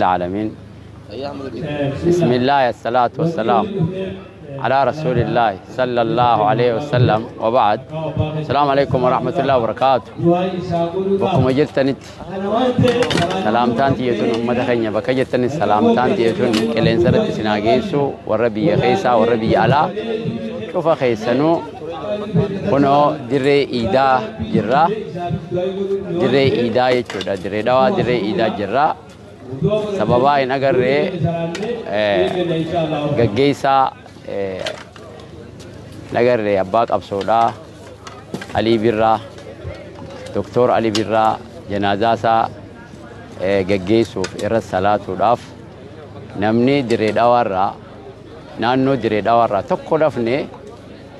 العالمين. بسم الله الصلاة والسلام على رسول الله صلى الله عليه وسلم وبعد. السلام عليكم ورحمة الله وبركاته. بكم جرتنت سلامتان تيتون أمة خينيا بك جرتنت سلامتان تيتون كلين سرت سناجيسو والربي خيسا والربي على شوف خيسنو هنا دري إيدا جرا دري إيدا يچودا دري دوا دري إيدا جرا sababa hin agarree gaggeessaa nagarree abbaa qabsoodhaa Alii Birraa Doktor Alii Birraa janaazaasaa gaggeessuuf irra salaatuudhaaf namni dirree dhawaarraa naannoo dirree dhawaarraa tokko dafne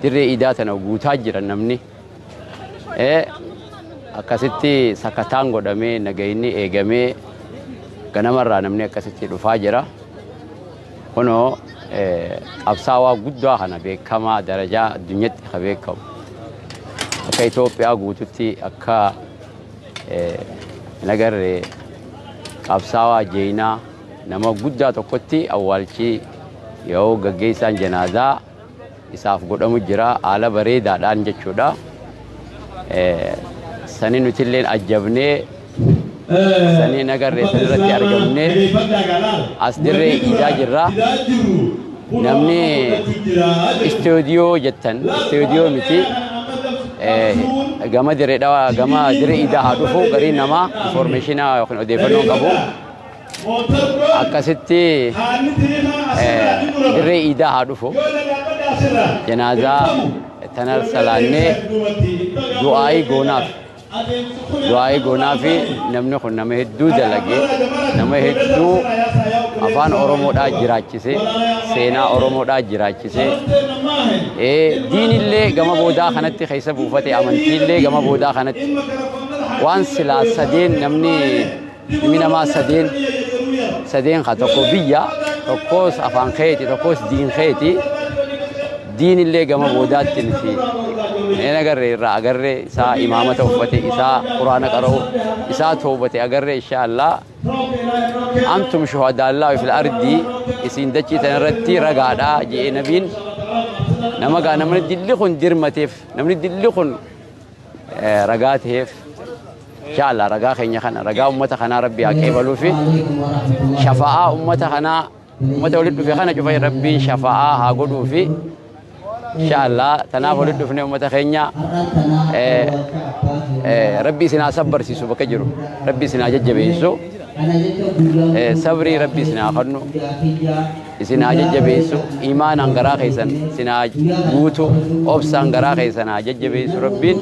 dirree iidaa tana guutaa jira namni akkasitti sakataan godhamee nagayinni eegamee ganamarraa namni akkasitti dhufaa jira. Kunoo qabsaawaa guddaa kana beekamaa darajaa addunyaatti ka beekamu akka Itoophiyaa guututti akka nagarree qabsaawaa jeenaa nama guddaa tokkotti awwaalchi yoo gaggeessaan janaazaa isaaf godhamu jira haala bareedaadhaan jechuudha. Sani nutilleen ajjabnee sanii nagarree sanirratti argamne as dirree iidaa jirra. Namni istuudiyoo jettan istuudiyoo miti gama dirree dhawaa gama dirree iidaa haa dhufu gariin namaa informeeshinaa yookiin odeeffannoo qabu. Akkasitti dirree iidaa haa dhufu janaazaa tanar salaannee du'aayii goonaaf. Du'aayii goonaa fi namni kun nama hedduu dalagee nama hedduu afaan Oromoodhaa jiraachise seenaa Oromoodhaa jiraachise diinillee gama boodaa kanatti keessa buufate amantiillee gama boodaa kanatti waan silaa sadeen namni ilmi namaa sadeen sadeen ka tokko biyya tokkos afaan keeti tokkos diin keeti diinillee gama boodaatti nuti hin agarre irraa agarre isaa imaamata uffate isaa quraana qara'u isaa toobate agarre insha Allah antum shuhadaallaahi fil ardi isin dachii tanarratti ragaadha je'e nabiin nama gaa namni dilli kun dirmateef namni dilli kun ragaa ta'eef insha Allah ragaa keenya kana ragaa ummata kanaa rabbi haa qeebaluu fi shafa'aa ummata kanaa ummata walitti dhufe kana cufa rabbiin shafa'aa haa godhuu fi insha Allah tanaaf walitti dhufne ummata keenya rabbi isin haa sabbarsiisu bakka jiru rabbi isin haa jajjabeessu sabrii rabbi isin haa kennu isin haa jajjabeessu imaanaan garaa keessan isin haa guutu obsaan garaa keessan haa jajjabeessu rabbiin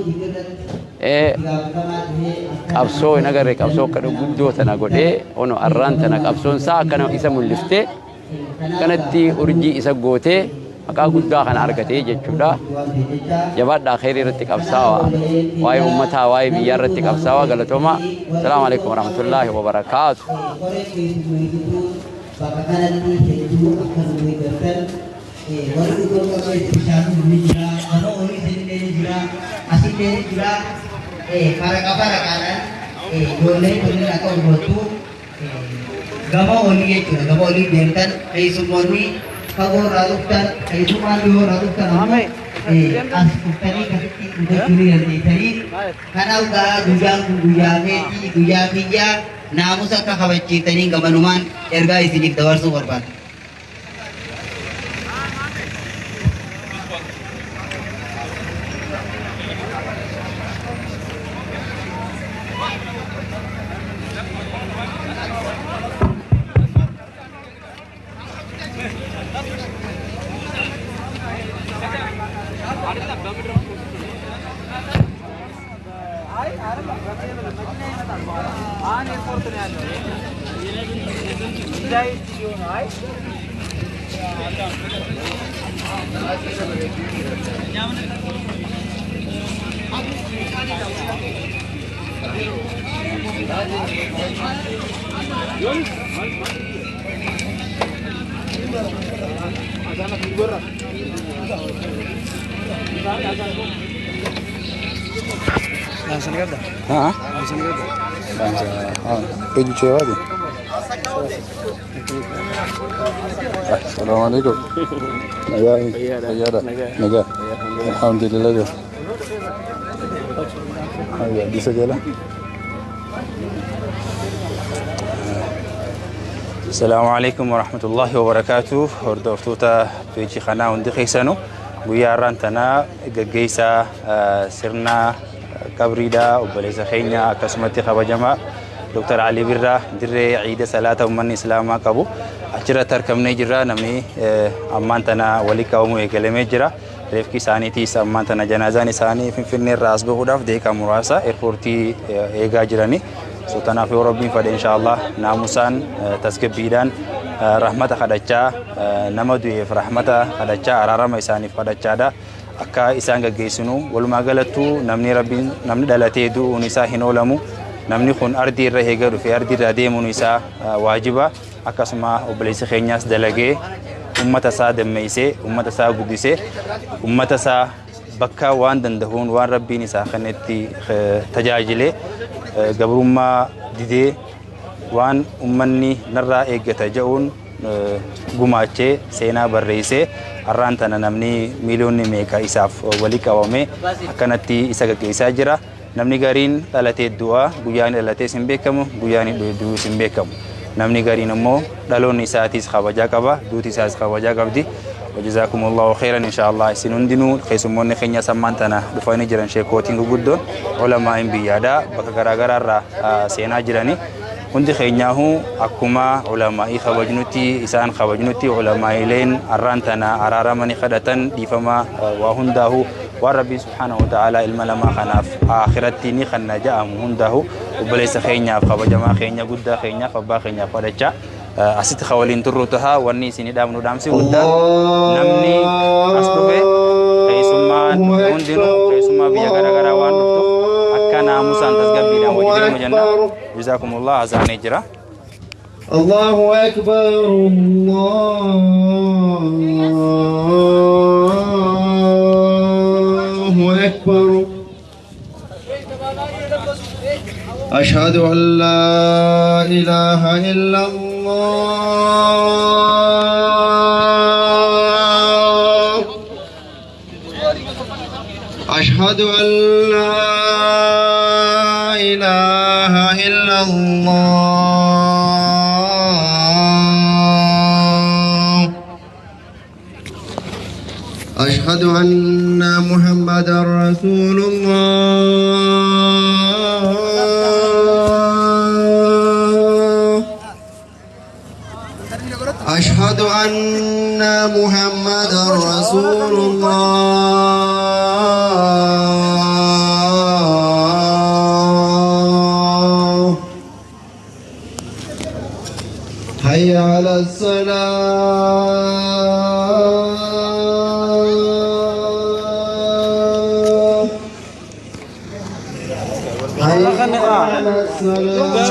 qabsoo hin agarre qabsoo akka guddoo tana godhee ono arraan tana qabsoon isaa akkana isa mul'iftee kanatti urjii isa gootee maqaa guddaa kana argatee jechuudha. Jabaadhaa kheyrii irratti qabsaawaa waa'ee uummataa waa'ee biyyaa irratti qabsaawaa galatooma. Salaamu alaikum warahmatullaahi wabarakaatu. Gama olii jechuudha. Gama olii deemtan keessummoonni fagoo irraa dhuftan keessummaan dhiyoo irraa dhuftan ammoo as dhuftanii akkasitti dhufachuu ni dandeessanii. Kanaaf gaa guyyaan kun guyyaa keetii guyyaa kiyyaa naamusa akka kabachiiftanii gamanumaan ergaa isiniif dabarsuu barbaada. Eenyu ceewaati? السلام عليكم. نجا نجا نجا الحمد لله. هيا دي سجلة. السلام عليكم ورحمة الله وبركاته. Hordoftoota peejii kanaa hundi keessanuu guyyaa har'aan tana gaggeessaa sirna qabriidhaa obboleessa keenya akkasumatti kabajamaa Dr. Ali Birraa dirree ciida salaata uummanni islaamaa qabu achirratti argamnee jirra. Namni ammaan tana walii qabamuu eegalamee jira. Reefki isaaniitiis ammaan tana janaazaan isaanii Finfinnee irraa as bahuudhaaf daqiiqaa muraasa eerpoortii eegaa jirani. So tanaaf yoo Rabbiin fedhe inshaallah naamusaan tasgabbiidhaan rahmata kadhachaa, nama du'eef rahmata kadhachaa, araarama isaaniif kadhachaadha akka isaan gaggeessinu. Walumaa galattuu namni Rabbiin namni dhalatee du'uun isaa hin oolamu. Namni kun ardii irra eega dhufe ardii irra deemuun isaa waajiba. Akkasuma obboleessi keenyaas dalagee ummata isaa dammeessee, ummata isaa guddisee, ummata isaa bakka waan dandahuun waan Rabbiin isaa kennetti tajaajilee, gabrummaa didee, waan ummanni narraa eeggata jedhuun gumaachee seenaa barreessee har'aan tana namni miiliyoonni meeqa isaaf walii qabame akkanatti isa gaggeessaa jira. Namni gariin dhalatee du'a, guyyaan dhalatees hin beekamu, guyyaan du'us hin beekamu. Namni gariin immoo dhaloonni isaatiis kabajaa qaba, duuti isaas kabajaa qabdi. وجزاكم الله خيرا إن شاء الله. Isin hundinuu keessummoonni keenya sammaan tana dhufanii jiran, sheekootiin gurguddoon ulamaa'in biyyaadhaa bakka garaagaraa irraa seenaa jiranii, hundi keenyaahu akkuma ulamaa'ii kabajnutti isaan kabajnutti, ulamaa'ileen har'aan tana araaramanii kadhatan dhiifama waa hundaahu waan Rabbiin subhaanahu wa ta'aalaa ilma lamaa kanaaf akhiratti ni kanna ja'amu hundaahu obboleessa keenyaaf, kabajamaa keenya, guddaa keenyaaf, abbaa keenyaaf kadhachaa asitti ka waliin turru taha. Wanni isin dhaamnu dhaamsi guddaan namni as dhufe keessummaan hundinuu keessummaa biyya garaagaraa waan dhuftuuf akka naamusaan tasgabbiidhaan wajji deemu jenna. Jazaakumullah, azaanee jira. الله أكبر، الله أكبر، أشهد أن لا إله إلا الله، أشهد أن لا إله إلا الله، أشهد أن محمدا رسول الله، أشهد أن محمدا رسول الله. حي على الصلاة، حي على الصلاة،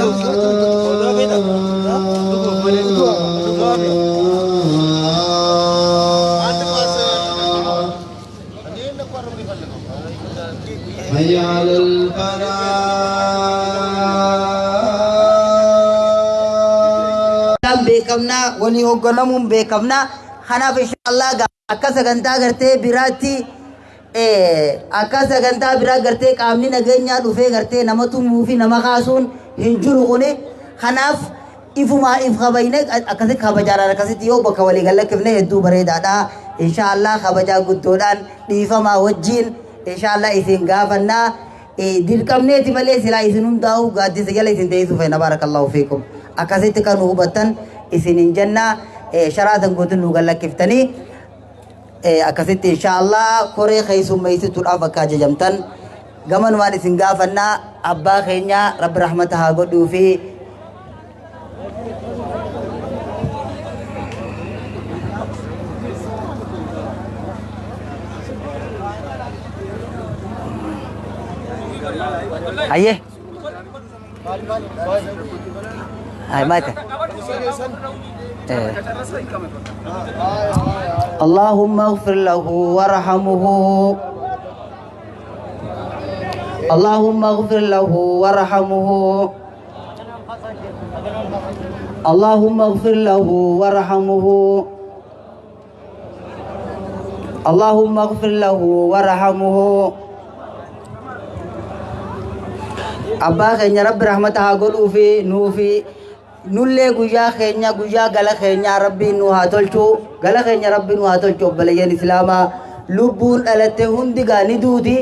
حي على الفلاح. Beekamnaa walii hoogganamuun beekamnaa. Kanaaf inshaallah akka sagantaa gartee biraatti, akka sagantaa biraa gartee qaamni nageenyaa dhufee gartee nama tumuu fi nama kaasuun hin jiru kuni. Kanaaf ifumaa if kabayne akkasitti kabajaadhaan akkasitti yoo bakka walii gallakkifne hedduu bareedaadha. Inshaallah kabajaa guddoodhaan dhiifamaa wajjiin inshaallah isin gaafannaa. Dirqamneeti malee silaa isin hundaa'u gaaddisa jala isin teessuu feena. Baarakallahu fiikum, akkasitti kan nu hubattan isin hin jennaa. Sharaa san guutuun nu gallakkiftanii akkasitti inshaallah koree keessummeessituudhaaf akka ajajamtan gamanumaan isin gaafannaa. Abbaa keenya Rabbi rahmata haa godhuu fi hayyee hay maata. اللهم اغفر له وارحمه، اللهم اغفر له وارحمه. اللهم اغفر له وارحمه اللهم اغفر له وارحمه. Abbaa keenya Rabbi rahmata haa godhuu fi nuu fi nullee guyyaa keenya guyyaa gala keenya Rabbiin nu haa tolchu, gala keenya Rabbiin nu haa tolchu. Obboleeyyan Islaamaa, lubbuun dhalatte hundi gaa ni duuti.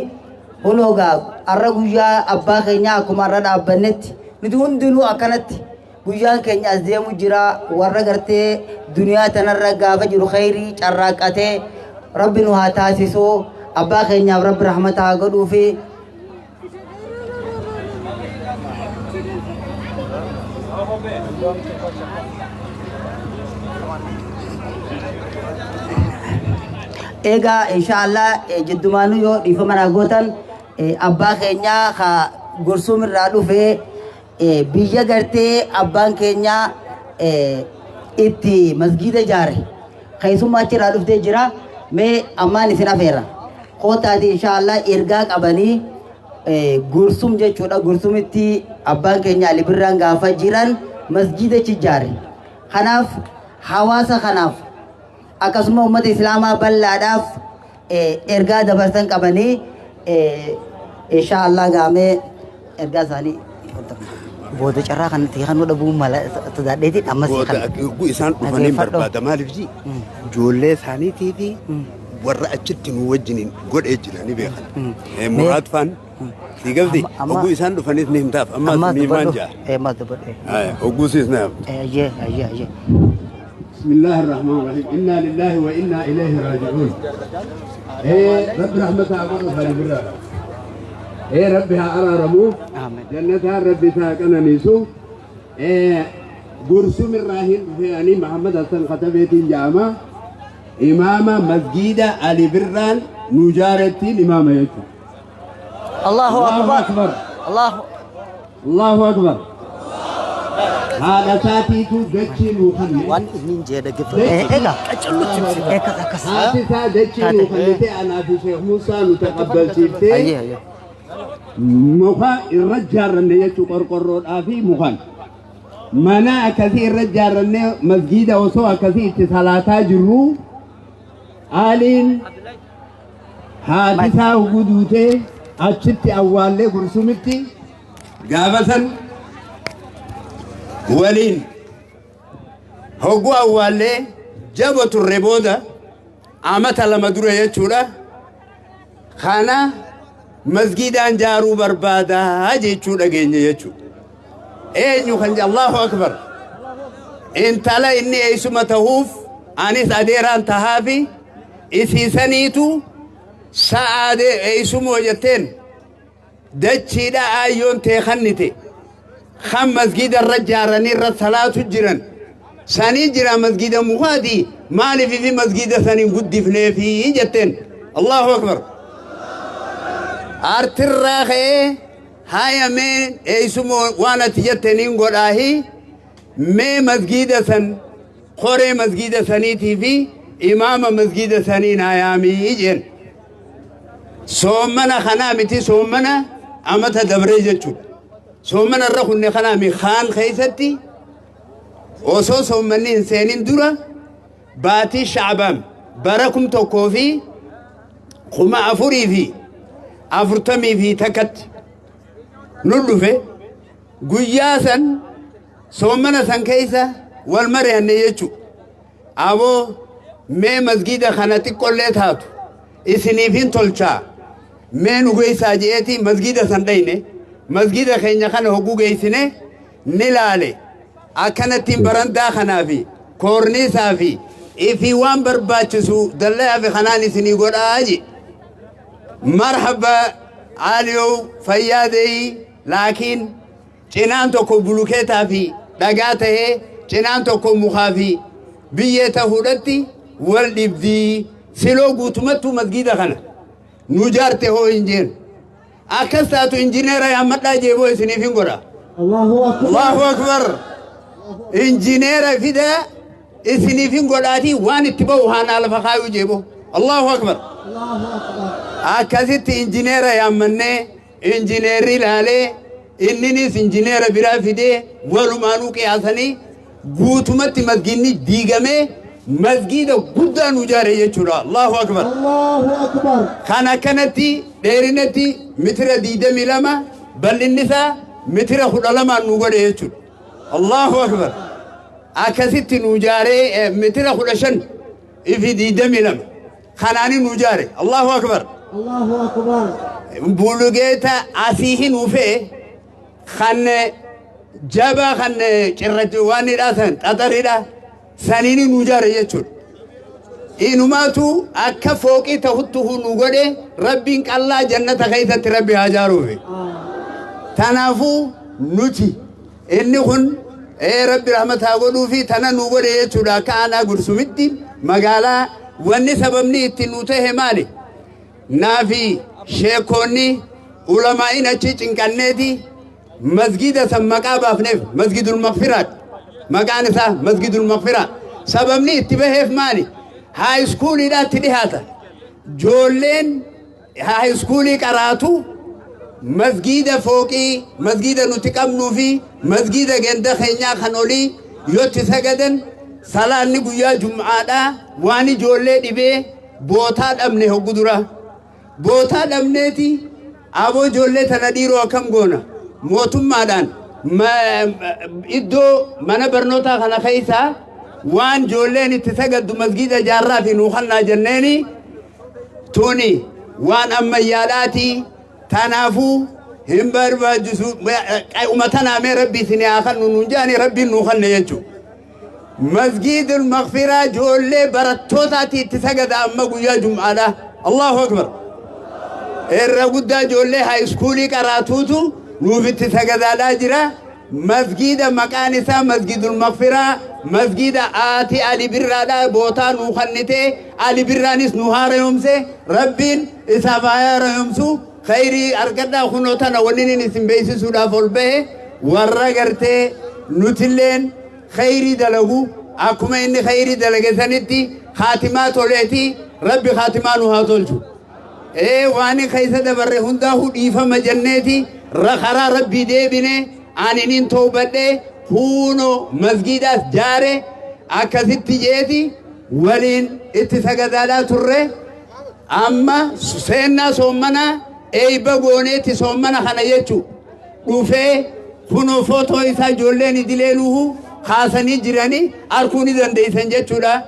Hunoo gaa arra guyyaa abbaa keenya akkuma arra dhaabbannetti nuti hundinuu akkanatti guyyaan keenya as deemu jira. Warra gartee duniyaa tanarra gaafa jiru khayrii carraaqqatee Rabbi nu haa taasisu. Abbaa keenyaaf Rabbi rahmata haa godhuu fi egaa inshaallah jiddumaanuu yoo dhiifama naa gootan, abbaa keenyaa ka Gursum irraa dhufee, biyya gartee abbaan keenyaa itti masgiida ijaare keessummaa achirraa dhuftee jira. Mee ammaan isin afeera, kootaati inshaallah ergaa qabanii. Gursum jechuudha. Gursumitti abbaan keenya Ali Birraan gaafa jiran masgiida ijaare. Kanaaf hawaasa kanaaf akkasuma uummata Islaamaa bal'aadhaaf ergaa dabarsan qabanii inshaallah gaamee ergaa isaanii booda carraa kanatti kan nu dhabuu mala sodaadheetiin ammas Booda kan isaan dhufanii barbaada. Maaliif ji ijoollee isaaniitii fi warra achitti nu wajjiniin godhee jira ni beekan. Muraad faan si galti hogguu isaan dhufanis ni himtaaf ammas ammas miimaan dubbadhu jaa. Ammas dubbadhu. Hogguu siis na himta. Ayyee, ayyee, ayyee. بسم الله الرحمن الرحيم، إنا لله وإنا إليه راجعون. إيه رب رحمتها أقول هذه برا، إيه ربي أرى رمو. آمين. جنتها ربي ساكن نيسو. إيه قرسم الراهن في يعني محمد حسن خطبيتي جامع إمام مسجد علي بران نجارتي إمام يجو. الله الله أكبر. أكبر. الله الله أكبر. هذا ساتيتو دتشي نوخني. Waan inni hin jee dhaggeeffatu. Egaa akkas akkas. Haati isaa dachii nuu kennite, anaa fi Sheekh Muusaa nu taqabbalchiiftee Ayyee, ayyee. Muka irra ijaarranne jechuu, qorqorroodhaa fi mukaan. Mana akkasii irra ijaarranne masgiida. Osoo akkasii itti salaataa jirru Aaliin haati isaa guduutee achitti awwaallee Gursumitti gaafa san waliin hogguu awwaallee jaba turre. Booda amata 2 dura jechuudha kana masgiidaan jaaruu barbaadaa jechuu dhageenye jechuu. Eenyu kan Allahu akbar, intala inni eeysuma tahuuf anis adeeraan tahaafi isiisaniitu sa'aadee eeysumoo jetteen dachiidha aayyoon tee kannite kan masgiida irra jaaranii irra salaatu jiran sanii jira. Masgiida mukaati maaliif fi masgiida saniin guddifneefi jetteen. Allahu akbar, artirraa ka'ee haya mee eeysumoo waan ati jetteniin godhaahi, mee masgiida san koree masgiida saniitii fi imaama masgiida sanii naa yaamii jeen. Soommana kanaa miti, soommana amata dabree jechuudha. Soommana irra kunne kanaa mi kaan keeysatti osoo soommanni hin seenin dura baatii Shacbaan bara 1441tti nu dhufe. Guyyaa san soommana san keeysa wal mari'anne jechu. Aboo mee masgiida kana xiqqollee taatu isiniifin tolchaa, mee nu geessaa je'eeti masgiida san dhayne. Masgiida keenya kana hogguu geessine ni laale. Akkanattiin barandaa kanaa fi koorniisaa fi ifii waan barbaachisu dallayaa fi kanaan isinii godhaa je. Marhaba Aaliyow, fayyaadeeyi, laakiin cinaan tokko bulukeetaa fi dhagaa tahee cinaan tokko mukaa fi biyyee tahuudhatti wal dhibdii. Siloo guutumattuu masgiida kana nu jaarte hoo hin jeen akkas taatu injineera yaammadhaa jeeboo isiniif hin godha. Allahu akbar, injineera fidaa isiniif hin godhaatii waan itti ba'u haanaa lafa kaayuu jeeboo. Allahu akbar, akkasitti injineera yaammannee injineerri ilaalee inninis injineera biraa fidee walumaanuu qiyaasanii. Guutumatti masgiidni diigamee masgiida guddaa nu ijaare jechuudha. Allahu akbar. Allahu akbar. Kan akkanatti dheerinatti mitira 22, bal'inni isaa mitira 12 nu godhe jechuudha. Allahu akbar. Akkasitti nu ijaaree mitira 15 ifi 22 kanaani nu ijaare. Allahu akbar. Allahu akbar. Bulugeeta asii hin ufee kan jabaa kan cirrachi waan hidhaa xaxaridha saniini nu ijaare jechuudha. Inumaatu akka fooqii ta'uttu nu godhe. Rabbiin qallaa jannata keessatti rabbi haa ijaaruufi. Tanaafuu nuti inni kun rabbi rahmata haa godhuufi tana nu godhe jechuudha. Akka aanaa Gursumitti magaalaa wanni sababni itti nu tahe maali? Naafi sheekonni ulamaa'in achi cinqanneeti masgida san maqaa baafneef. Masgidul Maqfiraat maqaan isaa. Masgidul Maqfiraa sababni itti baheef maali? High schooliidhaatti dhihaata. Joolleen high schoolii qaraatu masgida fooqii masgida nuti qabnuu fi masgida ganda keenyaa kan olii yotti sagadan, salaanni guyyaa jum'aadhaa waan ijoollee dhibee bootaa dhabne. Hoggu dura bootaa dhabneeti, aboo ijoollee tana dhiiroo akkam goona? Mootummaadhaan iddoo mana barnootaa kana keessaa waan ijoolleen itti sagaddu masgida jaarraa fi nuu kannaa jenneeni. Tuni waan ammayyaadhaati, tanaafuu hin barbaachisu. Uummatanaa mee rabbi isin haa kannu nuun jedhani, rabbiin nuu kanne jechuudha. Masgiidul Maqfiraa ijoollee barattootaati itti sagada amma guyyaa jum'aadha. Allahu akbar. Irra guddaa ijoollee high schoolii qaraatuutu nuuf itti sagadaadhaa jira. Masgiida maqaan isaa Masgiidul Maqfiraa, masgiida aati Ali Birraadhaa bootaa nuu kannitee, Ali Birraanis nu haarayomse, rabbiin isaaf haa haarayomsu. Khayrii argadhaa. Kunoo tana wanni inni isin beeksisuudhaaf ol bahe, warra gartee nutilleen khayrii dalagu akkuma inni khayrii dalage sanitti haatimaa toleeti, rabbi haatimaa nu haa tolchu. Ee, waan keessa dabarre hundaa'uu dhiifama jenneeti karaa rabbii deebine. Aninin toobadhe, huunoo masgiidaas jaare, akkasitti jeeti waliin itti sagadaadhaa turre. Amma seennaa soommanaa eeyba gooneeti soommana kana jechu dhufee kunoo footoo isaa ijoolleen idilee nuhu kaasanii jiranii arguu ni dandeessan jechuudha.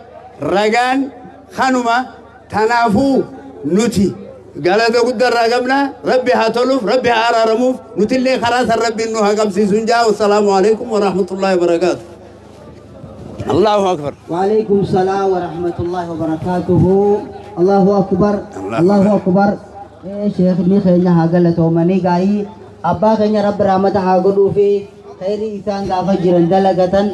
Ragaan kanuma. Tanaafuu nuti galata guddaa qabna. Rabbi haa toluuf, rabbi haa araaramuuf, nutillee karaa san rabbiin nu haa qabsiisu hin jaa. Wassalaamu alaikum warahmatullaahi wabarakaatu. Allahu akbar. وعليكم السلام ورحمة الله وبركاته. الله أكبر، الله أكبر. إيه شيخ ني خينا هاغلتومني غاي أبا خينا رب رحمة هاغدو في خير إنسان غافا جرن دلغتن،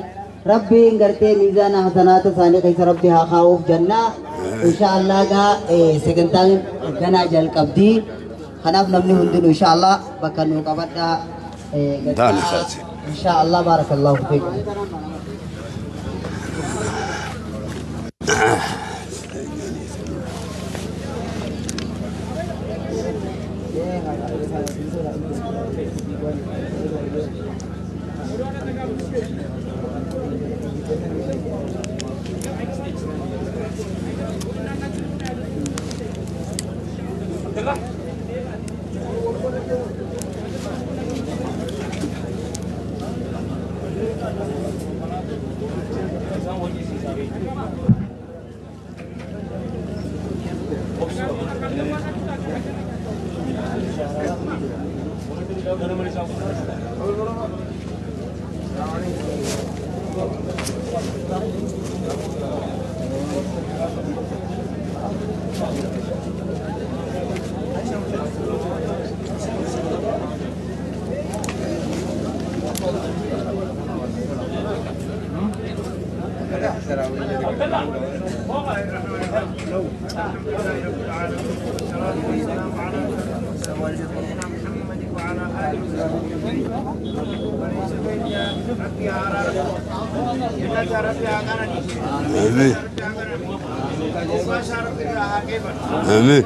ربي غرتي ميزان حسنات ثاني كيس ربي ها خاوف جنة إن شاء الله. غا إيه سكنتان غنا جل قبدي خناف نمني هندن إن شاء الله بكنو قبدا إيه. داني خاتي. إن شاء الله، بارك الله فيكم. آمين آمين.